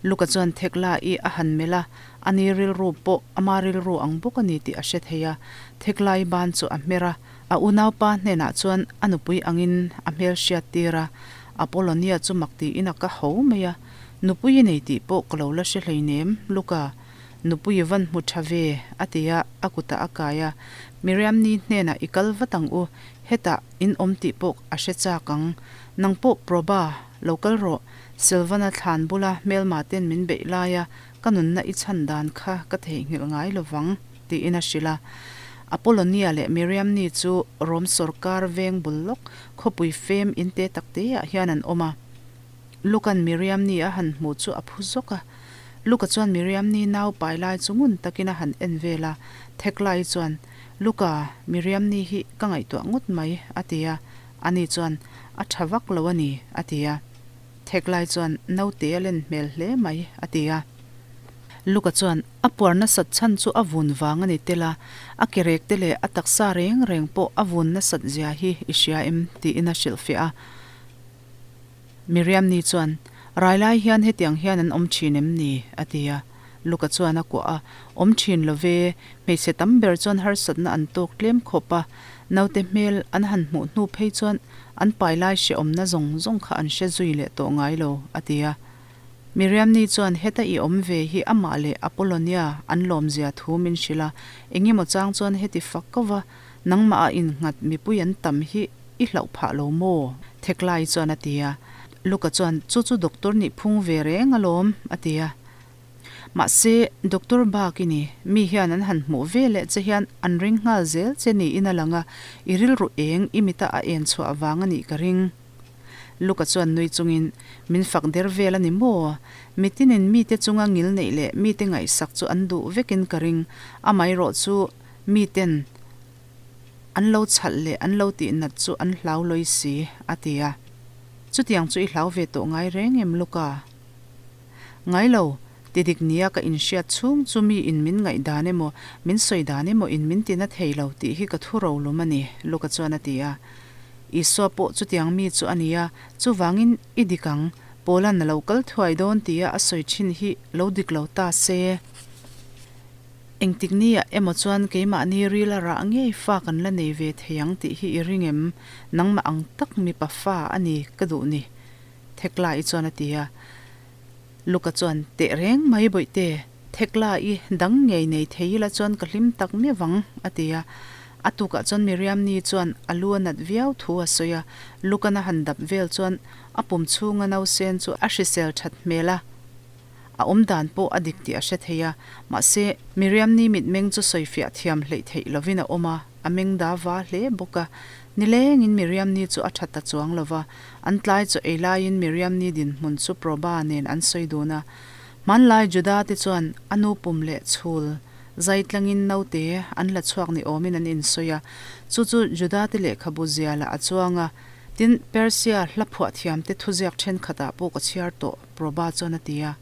Luka chuan Thekla-i a han melh a, ani rilru pawh ama rilru ang bawk a ni tih a hre thei a. Thekla-i ban chu a hmer a, a unaupa hnenah chuan a nupui angin a hmel hriat tir a. Apollonia chu mak tiin a ka ho mai a, Nupui i nei tih pawh ka lo la hre hleinem, Luka. Nupui i van hmu tha ve, a ti a, a kutah a kai a. Miriamni hnenah i kal vat ang u, hetah In awm tih pawh a hre chak ang. Nang pawh Proba, lo kal rawh. Silvana thlan bula hmelma ten min beih laia ka nunna i chhan dan kha ka theihnghilh ngai lo vang, tiin a hrilh a. Apollonia leh Miriamni chu Rom sawrkar veng bul lawk khawpui fem in te tak teah hian an awm a. Luka'n Miriamni a han hmuh chu a phu zawk a. Luka chuan Miriamni nau pai lai chu ngun takin a han en vel a. Theklai chuan, Luka, Miriamni hi ka ngaihtuah ngawt mai, a ti a. Ani chuan, A tha vak lo a ni, a ti a. Theklai chuan, Naute a len hmel hle mai, a ti a. Luka chuan, A puar nasat chhan chu a vun vang a ni tel a, a ke rek te leh a taksa reng reng pawh a vun nasat zia hi i hria em? tiin a hrilhfiah a. Miriamni chuan, Rai lai hian hetiang hian an awm thin em ni? a ti a. Luka chuan a kuah a, Awm thin lo ve, hmeichhe tam ber chuan harsatna an tawk tlem khawp a, naute hmel an han hmuh hnu phei chuan an pai lai hrehawmna zawng zawng kha an hre zui leh tawh ngai lo, a ti a. Miriamni chuan heta i awm ve hi amah leh Apollonia an lawmzia thu min hrilh a, engemaw chang chuan heti fak ko va, Nangmah a innghat mipui an tam hi i hlauh phah lo maw? Theklai chuan a ti a. Luka chuan, Chu chu doctor nih phung ve reng alawm, a ti a. Mahse, Doctor bak i ni, mi hian an han hmuh ve leh che hian an ring nghal zel che niin a lang a, i rilru eng i mita a en chhuah vang a nih ka ring. Luka chuan nui chungin, Min fak der vel a ni maw? Mitinin mite chunga ngil neih leh mite ngaihsak chu an duh vekin ka ring, amaherawh chu miten an lo chhalh leh an lo tih nat chu an hlau lawi si, a ti a. Chutiang chu i hlau ve tawh ngai reng em, Luka? Ngai lo, ti dik nia ka inhriat chhung chu mi in min ngaihdan emaw, min sawi dan emaw in min tina thei lo tih hi ka thu rolum a ni, Luka chuan a ti a. Isua pawh chutiang mi chu a ni a, chuvangin i dik ang, Paula'n a lo kal thuai dawn tia a sawi thin hi lo dik lo ta se. Engtik niah emaw chuan keimahni ril a rah ngei fa kan la nei ve thei ang tih hi i ring em? Nangmah ang tak mipa fa a ni ka duh ni. Thekla-i chuan a ti a. Luka chuan, Teh reng mai bawihte, Thekla-i dang ngei nei thei ila chuan ka hlim tak miah vang, a ti a. A tukah chuan Miriam-ni chuan a lu a nat viau thu a sawi a. Lukan a han dap vel chuan a pum chhunga nausen chu a hrisel that hmel a. A awm dan pawh a dik tih a hre thei a, mahse, Miriam-ni mitmeng chu sawifiah thiam hleih theih lovin a awm a, a meng da va hle bawk a. Nilengin Miriam-ni chu a tha ta chuang lo va, an tlai chaw ei laiin Miriam-ni dinhmun chu Proba nen an sawi dun a. Hmanlai Juda-te chuan a nu pum leh chhul zai tlangin naute an la chhuak ni awmin an insawi a, chu chu Juda-te lehkhabu zialah a chuang a. Tin, Persia hla phuah thiamte thuziak thenkhatah pawh ka chhiar tawh. Proba chuan a ti a.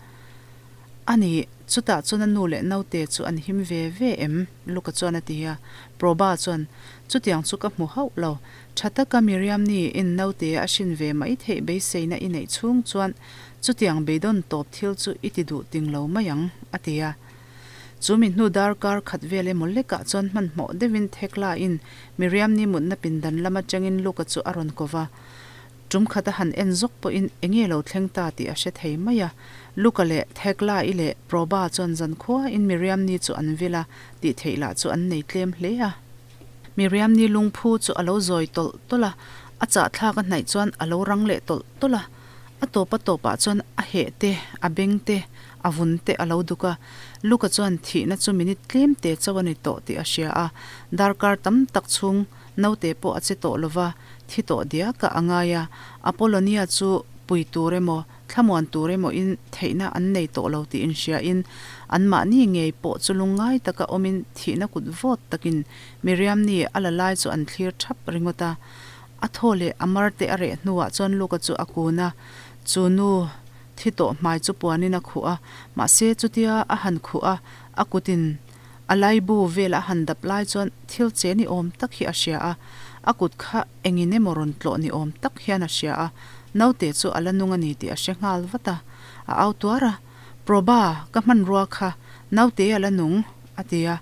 A ni, chutah chuan a nu leh naute chu an him ve ve em? Luka chuan a ti a. Proba chuan, Chutiang chu ka hmu hauh lo. Tha taka Miriam-ni in naute a hrin ve mai theih beiseina i neih chhung chuan chutiang beidawn tawp thil chu i ti duh ting lo mai ang, a ti a. Chu mi hnu darkar khat vel emaw lekah chuan hmanhmawh deuhin Thekla-in Miriam-ni mutna pindan lam atangin Luka chu a rawn ko va. Tum khat a han en zawk pawhin enge lo thleng ta tih a hre thei mai a. Luka leh Thekla-i leh Proba chuan zankhuain Miriam-ni chu an vil a, tih theih lah chu an nei tlem hle a. Miriam-ni lungphu chu a lo zawi tawlh tawlh a, a chahthlak a hnaih chuan a lo rang leh tawlh tawlh a. A tawp a tawpah chuan a heh te, a beng te, a vun te a lo duk a. Luka chuan thihna chu minute tlem te chauh a ni tawh tih a hria a. Darkar tam tak chhung Naute pawh a che tawh lova, thi tawh diak a a ngai a. Apollonia chu pui tur emaw, thlamuan tur emaw in theihna an nei tawh lo tih inhriain, anmahni ngei pawh chu lungngai taka awmin thihna kut vawt takin Miriamni a la lai chu an thlir thap ringawt a. A thaw leh a mar te a reh hnuah chuan Luka chu a kun a, chu nu thi tawh hmai chu puanin a khuh a, mahse chutia a han khuh a, a kutin A laibu vel a han dap lai chuan thil che ni awm tak hi a hria a, a kut kha engin emaw rawn tlawh ni awm tak hian a hria a, naute chu a la nung a ni tih a hre nghal vat a, a au tuar a, Proba, ka hmanrua kha, naute a la nung, a ti a.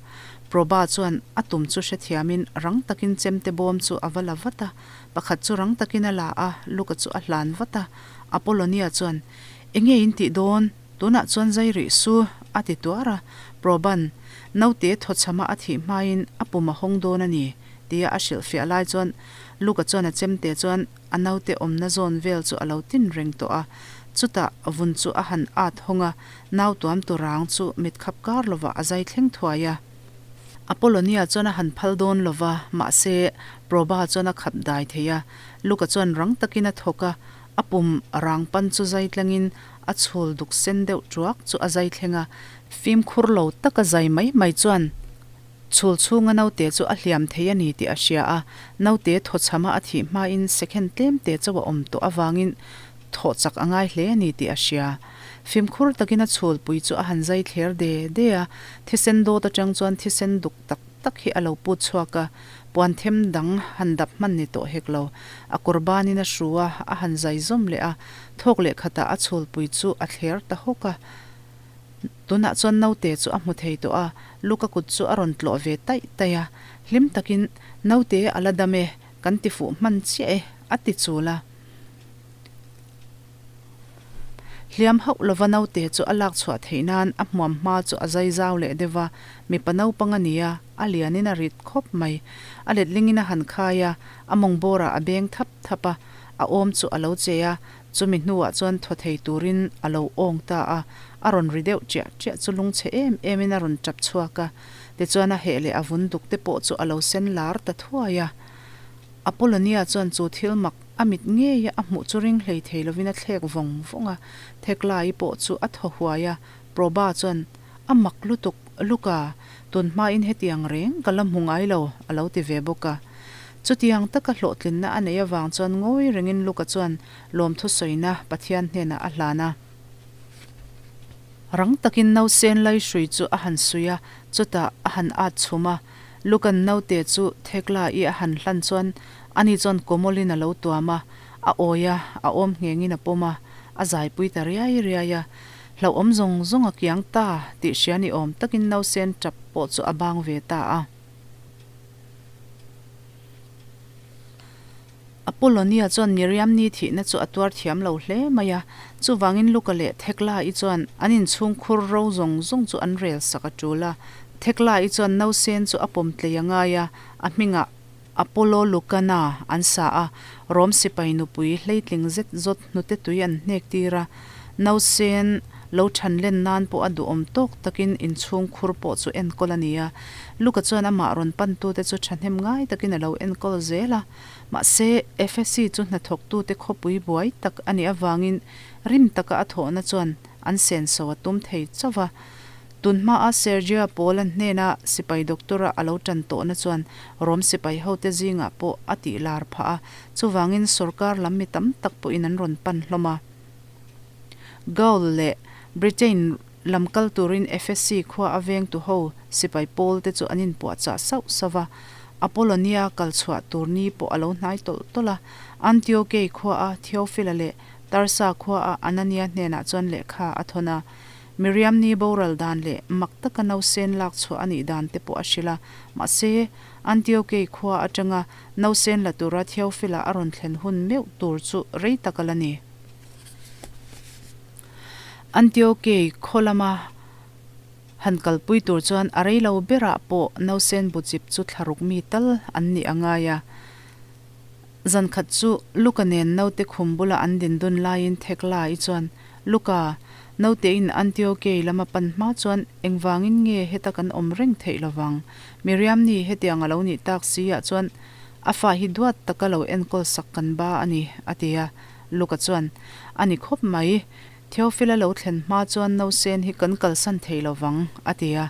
Proba chuan a tum chu hrethiamin rang takin chemte bawm chu a va la vat a, pakhat chu rang takin a la a, Luka chu a hlan vat a, Apollonia chuan, Enge in tih dawn? Tunah chuan zai rih su, a ti tuar a. Proban, naute thawchhama a thih hmain a pum a hawng dawn a ni, tia a hrilhfiah lai chuan Luka chuan a chemte chuan a naute awmna zawn vel chu a lo tin reng tawh a. Chutah vun chu a han at hawng a, nau tuam tu rang chu mit khap kar lovah a zai thleng thuai a. Apollonia chuan a han phal dawn lova, mahse Proba chuan a khap dai thei a. Luka chuan rang takin a thawk a, a pum rang pan chu zai tlangin A chhul duk sen deuh tuak chu a zai thleng a, fimkhur lo taka zai mai mai chuan chhul chhunga naute chu a hliam thei a ni tih a hria a, naute thawchhama a thih hmain second tlemte chauh a awm tawh avangin thawh chak a ngai hle a ni tih a hria. Fimkhur takin a chhulpui chu a han zai thler de de a, thisen dawt atang chuan thisen duk tak tak hi a lo put chhuak a, puan them dang han dap hman ni tawh hek lo. A kawr banin a hru a, a han zai zawm leh a, thawk leh khatah a chhulpui chu a thler ta hawk a. Tunah chuan naute chu a hmu thei tawh a, Luka kut chu a rawn tlawh ve taih taih a, hlim takin, Naute a la dam e, kan ti fuh hman chiah e, a ti chul a. Hliam hauh lova naute chu a lak chhuah theih nan a hmuam hma chu a zai zau leh deuh a, mipa naupang a ni a, a lianin a rit khawp mai. A letlingin a han khai a, a mawng bawrah a beng thap thap a. A awm chu a lo che a, chumi hnuah chuan thaw thei turin a lo awng ta a, a rawn ri deuh chiah chiah chu lungchhe em emin a rawn tap chhuak a, tichuan a heh leh a vun duk te pawh chu a lo sen lar ta thuai a. Apollonia chuan chu thil mak a mit ngeia a hmuh chu ring hlei thei lovin a thlek vawng vawng a, Theklai pawh chu a thaw huai a, Proba chuan, A mak lutuk, Luka, tun hmain hetiang reng ka la hmu ngai lo, a lo ti ve bawk a. Chutiang taka hlawhtlinna a neih avang chuan ngawi rengin Luka chuan lawmthu sawina Pathian hnenah a hlan a. Rang takin nausen laihrui chu a han suih a, chutah a han at chhum a. Luka'n naute chu Thekla-i a han hlan chuan ani chuan kawmawlin a lo tuam a, a awi a, a awm nghengin a pawm a, a zaipui ta riai riai a. Hlauhawm zawng zawng a kiang ta tih hria ni awm takin nausen tap pawh chu a bang ve ta a. Apollonia chuan Miriam ni thihna chu a tuar thiam lo hle mai a, chuvangin Luka leh Thekla-i chuan an inchhung khur ro zawng zawng chu an rel sak a tul a. Thekla-i chuan nausen chu a pawm tlei a ngai a, a hmingah Apollo Lucana an sa a, Rom sipai nupui hleitling zet zawt hnute tui an hnek tir a, nausen lo than len nan pawh a duhawm tawk takin inchhung khur pawh chu enkawl a ni a. Luka chuan amah rawn pantute chu thahnem ngai takin a lo enkawl zel a, mahse Efesi chu hnathawktute khawpui buai tak a nih avangin rim taka a thawhna chuan an senso a tum thei chauh va. Tun hmaa Sergia Paula hnena sipai doctor-a a lo tan tawhna chuan Rom sipai hote zingah pawh a tih lar phah a, chuvangin sorkar lam mi tam tak pawhin an rawn pan hlawm a. Gaul leh Britain lam kal turin Efesi khua a vengtu ho sipai pawlte chu an inpuahchah sauh sauh va, Apollonia kal chhuah tur ni pawh a lo hnai tawlh tawlh a. Antiokei khua a Theophila leh Tarsa khua a Anania hnenah chuan lehkha a thawn a. Miriam ni boral dan leh mak taka nausen lak chhuah a nih dan te pawh a hrilh a, mahse, Antiokei khua atanga nausen la tura Theophila a rawn thlen hun meuh tur chu rei tak a la ni. Antiokei khaw lama han kalpui tur chuan a rei lo berah pawh nausen buchip chu thlaruk mi tal an nih a ngai a. Zan khat chu Luka nen naute khum bula an din dun laiin Thekla-i chuan, Luka, nautein Antiokei lama pan hma chuan engvangin nge heta kan awm reng theih lovang? Miriam ni hetiang a lo nih tak si ah chuan a fa hi duat taka lo enkawl sak kan ba a ni, a ti a. Luka chuan, A ni khawp mai, Theophil-a lo thlen hma chuan nausen hi kan kalsan thei lovang, a ti a.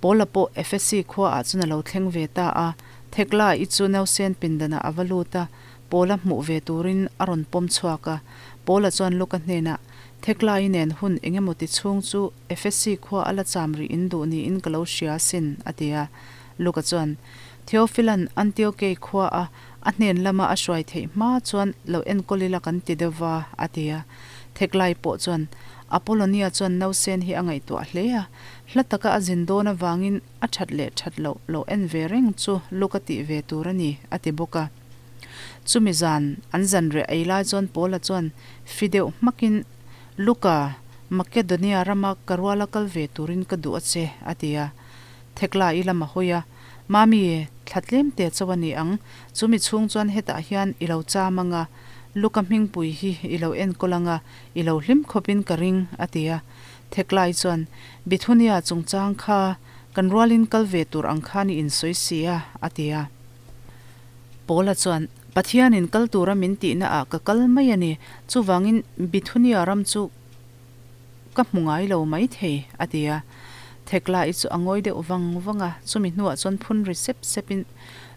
Paula pawh Efesi khuaah chuan a lo thleng ve ta a, Thekla-i chu nausen pindanah a va lut a, Paula hmuh ve turin a rawn pawm chhuak a. Paula chuan Luka hnenah, Thekla-i nen hun eng emaw ti chhung chu Efesi khua a la cham rih in duh niin ka lo hria asin, a ti a. Luka chuan, Theofila'n Antiokei khua a a hnen lama a hruai theih hma chuan lo enkawl ila kan ti deuh va, a ti a. Theklai pawh chuan, Apollonia chuan nausen hi a ngaihtuah hle a, Hla taka a zin dawn avangin a that leh that loh lo en ve reng chu luk a tih ve tur a ni, a ti bawk a. Chumi zan an zan reh ei lai chuan Paula chuan fi deuh hmakin, Luka, Makedonia rama ka ruala kal ve turin ka duh a che, a ti a. Thekla i lam a hawi a, Mami, thla tlem te chauh a ni ang, chumi chhung chuan hetah hian i lo cham ang a, Luka hmingpui hi i lo enkawl ang a, i lo hlim khawpin ka ring, a ti a. Theklai chuan, Bithunia chungchang kha kan rualin kal ve tur ang khan i insawi si a, a ti a. Paula chuan, Pathianin kal tura min tihna ah ka kal mai a ni, chuvangin Bithunia ram chu ka hmu ngai lo mai thei, a ti a. Theklai chu a ngawi deuh vang vang a, chumi hnuah chuan phun ri sep sepin,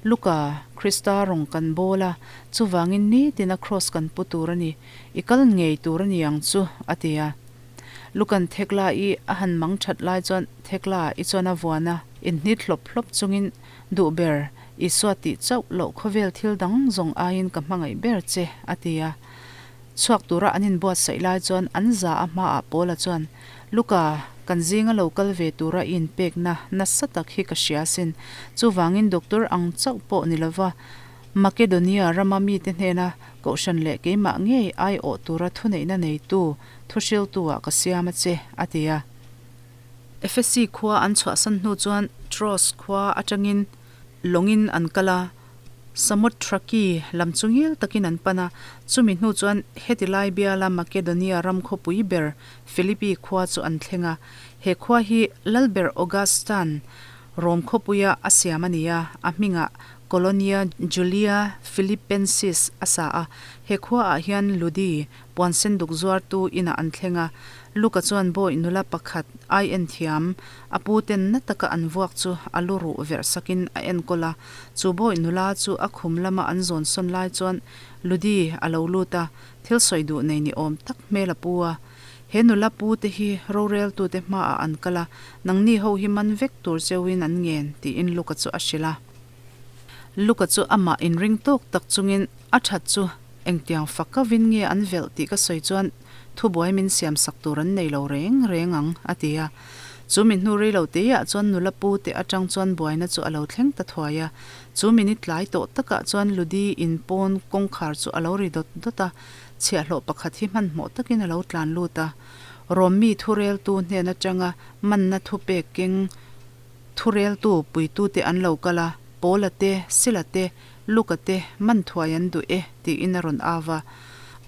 Luka, Krista rawng kan bawl a, chuvangin nitina kraws kan pu tur a ni, i kal ngei tur a ni ang chu, a ti a. Lukan Thekla i a han mang that lai chuan Thekla i chuan a vuan a, inhnit hlawp hlawp chungin, Duh ber, Isua tih chauh loh khawvel thil dang zawng aiin ka hmangaih ber che, a ti a. Chhuak tura an inbuatsaih lai chuan an za a hmaah Paula chuan, Luka, kan zinga lo kal ve tura i inpekna nasa tak hi ka hria asin. Chuvangin doctor ang chauh pawh ni lova Makedonia rama mite hnena kohhran leh keimah ngei aiawh tura thuneihna neitu Thuhriltu-ah ka siam a che, a ti a. Efesi khua an chhuahsan hnu chuan Troas khua atangin lawngin an kal a. Samothraki lam chu ngil takin an pan a, chumi hnu chuan heti lai biala Makedonia ram khawpui ber Philippi khua chu an thleng a. He khua hi Lalber Augustan Rom khawpuia a siam a ni a, a hmingah Colonia Julia Philippensis a sa a. He khuaah hian Ludi, puan senduk zuartu inah an thleng a. Luka chuan bawi nula pakhat ai en thiam, a pu ten na taka an vuak chu a lu ruh verh sakin a enkawl a. Chu bawi nula chu a khum lama an zawn sawn lai chuan Ludi a lo lut a, thil sawi duh nei ni awm tak hmel a pu a. He nula pu te hi roreltute hmaah an kal a, nangni ho hi man vek tur cheuin an ngen, tiin Luka chu a hrilh a. Luka chu amah inring tawk tak chungin a that chu engtiang fak avin nge an velh tih ka sawi chuan thubuai min siam sak tur an nei lo reng reng ang, a ti a. Chu mi hnu rei lo teiah chuan nula pu te atang chuan buaina chu a lo thleng ta thuai a. Chu mi ni tlai tawh takah chuan Ludi in pawn kawngkhar chu a lo ri dawt dawt a, chhiahhlawh pakhat hi hmanhmawh takin a lo tlan lut a. Rawmmi thureltu hnen atanga manna thupek keng Thureltu puitute an lo kal a, Paula te, Sila te, Luka te man thuai an duh e tiin a rawn au a.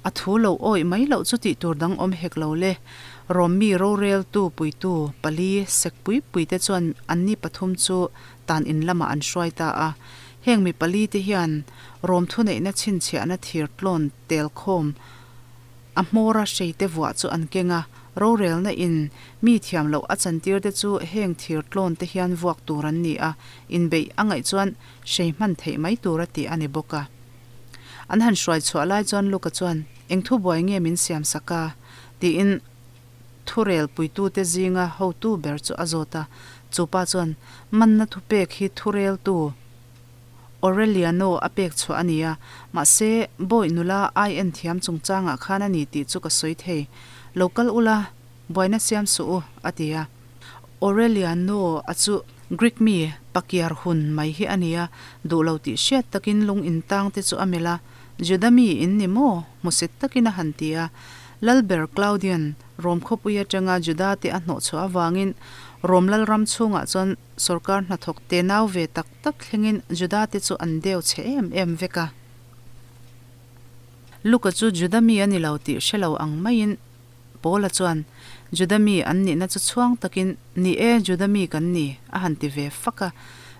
A thu lo awih mai loh chu tih tur dang awm hek lo le. Rawmmi roreltu puitu pali sek pui pui te chuan anni pathum chu tan in lamah an hruai ta a. Heng mi pali te hian Rawm thuneihna chhinchhiahna thir tlawn tel khawm A hmawra hreite vuah chu an keng a, rorelna in mi thiam loh a chantir te chu heng thir tlawn te hian vuak tur an ni a, inbeih a ngaih chuan hrei hman theih mai tur a tih a ni bawk a. An han hruai chhuah lai chuan Luka chuan, Eng thu buai nge min siam sak a? tiin thurel puitute zinga hotu ber chu a zawt a. Chu pa chuan, Manna thupek hi thureltu Aureliano a pek chhuah a ni a, mahse, bawi nula ai en thiam chungchangah khan a ni tih chu ka sawi thei. Lo kal ula, buaina siam suh u, a ti a. Aureliano a chu Greek mi pakiar hun mai hi a ni a, duh lo tih hriat takin lung intang te chu a melh a, Juda mi in ni maw? Hmusit takin a han ti a. Lalber Claudian Rom khawpui atanga Juda te a hnawhchhuah avangin Rom lalram chhungah chuan Sorkar hnathawk te nau ve tak tak thlengin Juda te chu an deu chhe em em vek a. Luka chu Juda mi a ni lo tih hre lo ang maiin Paula chuan Juda mi an nihna chu chhuang takin, Ni e, Juda mi kan ni, a han ti ve fak a.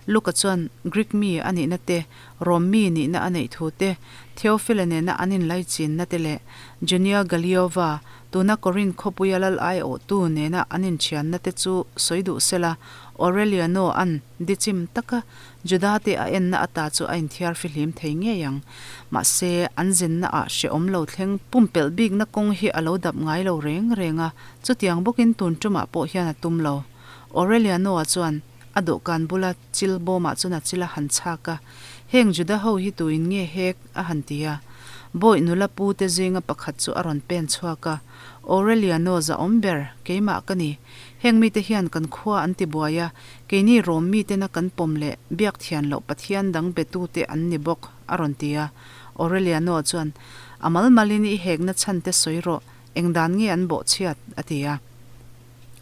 Luka chuan Greek mi a nihna te, Rom mi nihna a neih thu te, Theophila nena an inlaichinna te leh Junia Galiova, tuna Korinth khawpuia lal aiawhtu nena an inthianna te chu sawi duh sela, Aureliano-a'n dichim taka Juda-te a enna ata chu a inthiar fihlim thei ngei ang. Mahse, an zinnaah hrehawm lo thleng pumpelh bikna kawng hi a lo dap ngai lo reng reng a, chutiang bawkin tun tumah pawh hian a tum lo. Aureliano-a chuan a dawhkan bula chil bawmah chuan a chil a han chhak a, Heng Juda ho hi tuin nge hek? a han ti a. Bawi nula pu te zinga pakhat chu a rawn pen chhuak a, Aureliano zahawm ber, keimah ka ni. Heng mite hian kan khua an ti buai a, keini Rom mitena kan pawm leh biak thian loh Pathian dang betute an ni bawk, a rawn ti a. Aureliano chuan, A mal malin i hekna chhan te sawi rawh, eng dan nge an bawhchhiat? a ti a.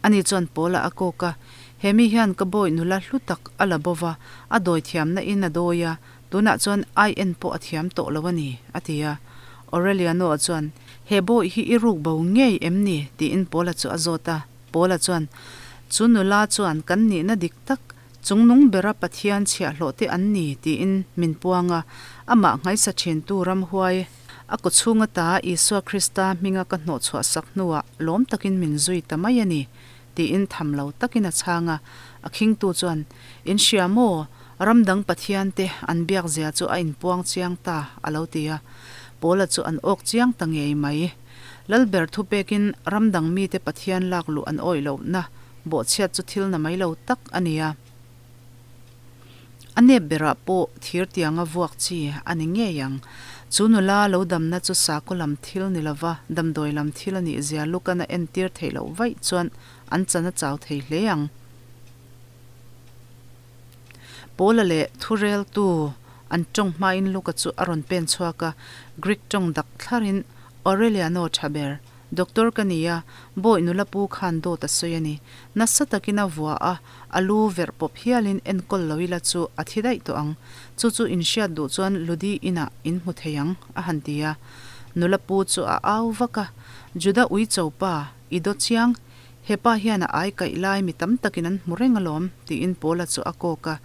Ani chuan Paula a kawk a, He mi hian ka bawi nula hlu tak a la bo va, a dawi thiamna in a dawi a, tunah chuan ai en pawh a thiam tawh lo a ni, a ti a. Aureliano chuan, He bawi hi i ruk bo ngei em ni? tiin Paula chu a zawt a. Paula chuan, Chu nula chuan kan nihna dik tak, chungnung bera Pathian chhiahhlawh te an ni, tiin min puang a, amah nghaisa thintu ramhuai, A kawchhung ata Isua Krista hminga ka hnawhchhuah sak hnuah lawm takin min zui ta mai a ni, tiin tham lo takin a chhang a. A khingtu chuan, In hria maw? Ram dang Pathian te an biak zia chu a inpuang chiang ta, a lo ti a. Paula chu an awk chiang ta ngei mai. Lalber thupekin ram dang mite Pathian lak luh an awih lohna bawhchhiat chu thil na mai lo tak a ni a. A nep berah pawh thir tianga vuak chi a ni ngei ang. Chu nula lo damna chu sakhaw lam thil ni lova damdawi lam thil a nih zia Lukan a entir theih loh vaih chuan an chan a chau thei hle ang. Paula leh thureltu an tawng hmain Luka chu a rawn pen chhuak a, Greek tawng dak thlarin Aureliano tha ber. Doctor ka ni a, bawi nula pu khan dawt a sawi a ni. Nasa takin a vua a, a lu verh pawp hialin enkawl lo ila chu a thi daih tawh ang. Chu chu in hriat duh chuan Ludi inah in hmu thei ang, a han ti a. Nula pu chu a au vak a, Juda uicho pa, i daw chiang. He pa hian a ai kaih lai mi tam takin an hmu reng alawm, tiin Paula chu a kawk a.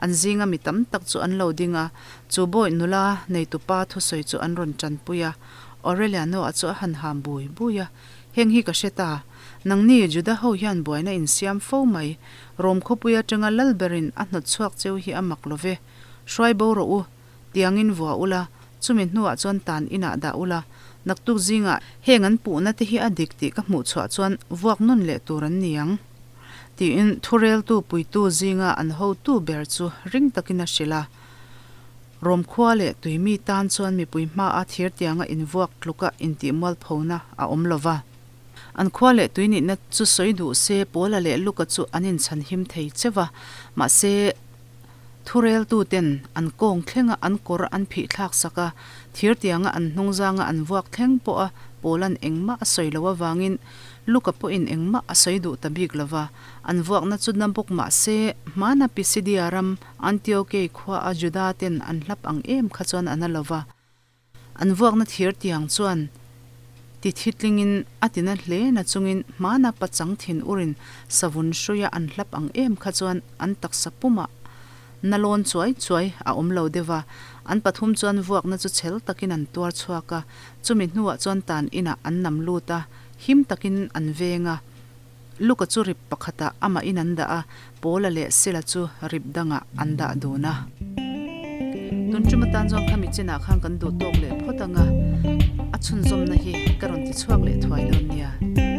An zinga mi tam tak chu an lo ding a, chu bawi nula neitupa thusawi chu an rawn tanpui a. Aureliano-a chu a han ham bui bui a, Heng hi ka hre ta. Nangni Juda ho hian buaina in siam fo mai. Rom khawpui atanga lal berin a hnawt chhuak cheu hi a mak lo ve. Hruai bo rawh u. Tiangin vua ula, chumi hnuah chuan tan inah dah ula. Naktuk zingah heng an puhna te hi a dik tih ka hmuh chhuah chuan vuak nawn leh tur an ni ang. Tiin thureltu puitu zinga an hotu ber chu ring takin a hrilh a. Rom khua leh tuimi tan chuan mipui hmaa thir tianga invuak tluka intihmualphona a awm lo va. An khua leh tui nihna chu sawi duh se Paula leh Luka chu an inchhan him thei cheu va, mahse thureltuten an kawng thlenga an kawr an phih thlak sak a, thir tianga an hnungzanga an vuak thleng pawha Paula'n engmah a sawi loh avangin Luka pawhin engmah a sawi duh ta bik lo va, an vuakna chu na bawk mah se hmana Pisidia ram Antiokei khua a Juda ten an hlap ang em kha chuan a na lo va. An vuakna thir tiang chuan ti thitlingin a ti na hle na chungin hmana pachang thin urin savun hruia an hlap ang em kha chuan an taksa pumah na lawn chuai chuai a awm lo deuh va. An pathum chuan vuakna chu chhel takin an tuar chhuak a, chumi hnuah chuan tan inah an nam lut a, him takin an veng a. Luka chu rip pakhatah amahin an dah a, Paula leh Sila chu rip dangah an dah dun a. Tun tum atan chuan khami chinah khan kan duh tawk leh phawt ang a, a chhunzawmna hi ka rawn ti chhuak leh thuai dawn nia.